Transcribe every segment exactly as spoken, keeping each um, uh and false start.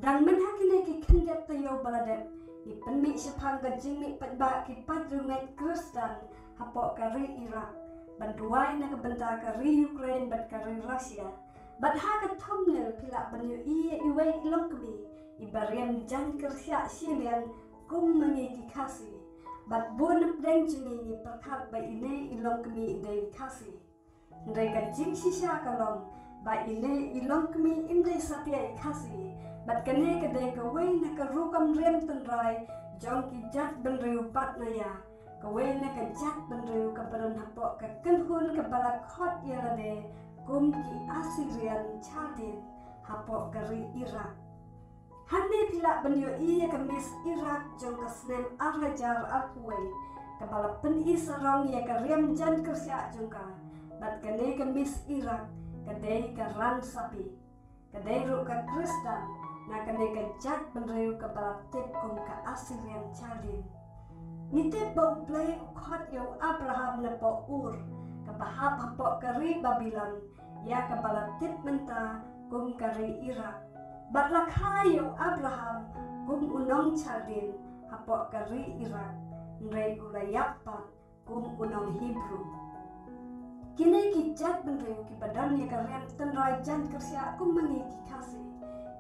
Dang mynha kine ki khyndiat taïew ba la dep, ngi pynmih shaphang ka jingmih paidbah ki paid riewngeit Khristan hapoh ka ri Iraq ban duwai na ka bynta ka ri Ukraine bad ka ri Russia. Bad ha ka thumbnail phi lah ban ïohi ïa iwei i longkmie iba riam jaiñ kyrshiah shiliang kum ma ngi ki Khasi. Bad bun napdeng jong ngi ngi pyrkhat ba ine i longkmie i dei i Khasi. Hynrei ka jingshisha ka long ba ine i longkmie im dei satia i Khasi. Bad kane ka dei kawei na ka rukom riam tynrai jong ki jaitbynriew bad na ïa kawei na ka jaitbynriew kaba don hapoh ka kynhun kaba la khot ïa lade kum ki Assyrian Chaldean hapoh ka ri Iraq. Hangne phi lah ban ïohi ïa ka Miss Iraq jong ka snem ar hajar arphew wei kaba la pyni sarong ïa ka riam jaiñ kyrshiah jong ka. Bad kane ka Miss Iraq ka dei ka Ransabi. Ka dei ruh ka Khristan na kane ka jaitbynriew kaba la tip kum ka Assyrian Chaldean. Ngi tip ba U Blei u khot ïa u Abraham napoh Ur kaba hap hapoh ka ri Babilon, ïa kaba la tip mynta kum ka ri Iraq. Bad la kha ïa u Abraham kum u nong Chaldean hapoh ka ri Iraq, hynrei u la ïap pat kum u nong Hebru. Kine ki jaitbynriew kiba don ïa ka riam tynrai jaiñ kyrshiah kum ma ngi ki Khasi,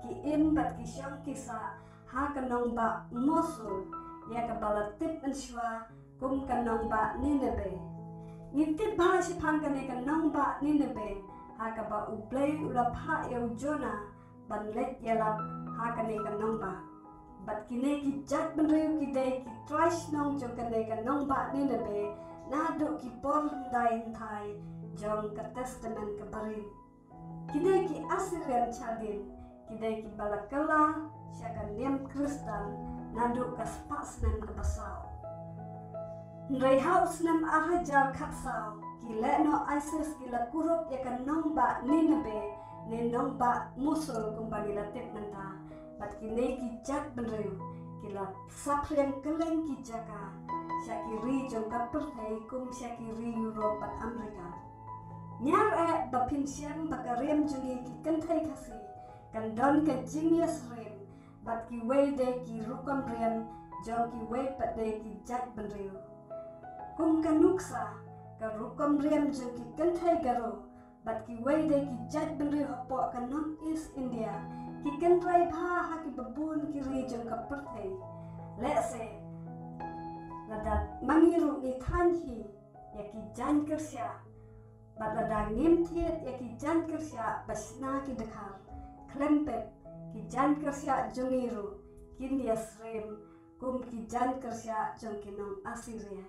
ki im bad ki shong ki sah ha ka nongbah Mosul, ïa kaba la tip mynshuwa kum ka nongbah Nineveh. Ngi tip bha shaphang kane ka nongbah Nineveh ha kaba U Blei u la phah ïa u Jonah ban leit ïalap ha kane ka nongbah. Bad kine ki jaitbynriew ki dei ki trai shnong jong kane ka nongbah Nineveh naduh ki por hyndai hynthai jong ka Testament ka Barim. Kine ki Assyrian Chaldean ki dei kiba la kylla sha ka niam Khristan naduh ka spah snem kaba saw. Hynrei ha u snem ar hajar khatsaw ki lehnoh ISIS ki la kurup ïa ka nongbah Nineveh ne nongbah Mosul kumba ngi la tip mynta. Bad kine ki jaitbynriew ki la saphriang kylleng ki jaka sha ki ri jong ka pyrthei kum sha ki ri Europe bad Amerika. Ñiar eh ba phin shem ba ka riam jong ngi ki kynthei Khasi kan don ka jingïasyriem bad kiwei de ki rukom riam jong kiwei pat de ki jaitbynriew. Kum ka nuksa, ka rukom riam jong ki kynthei Garo bad kiwei de ki jaitbynriew hapoh ka North East India ki kynthei bha ha kiba bun ki ri jong ka pyrthei. Lehse lada ma ngi ruh ngi thaiñ hi ïa ki jaiñ kyrshiah, bad lada ngim thied ïa ki jaiñ kyrshiah ba shna ki dkhar, khlem pep ki jaiñ kyrshiah jong ngi ruh kin ïasyriem kum ki jaiñ kyrshiah jong ki nong Assyria.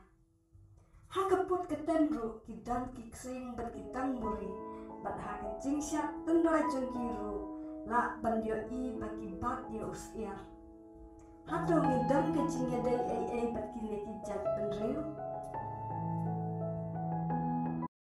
Ha ka pud ka tem ruh ki don ki ksing bad ki tang muri, bad ha ka jingshad tynrai jong ki ruh lah ban ïohi ba ki bat ïa u syiar. Hato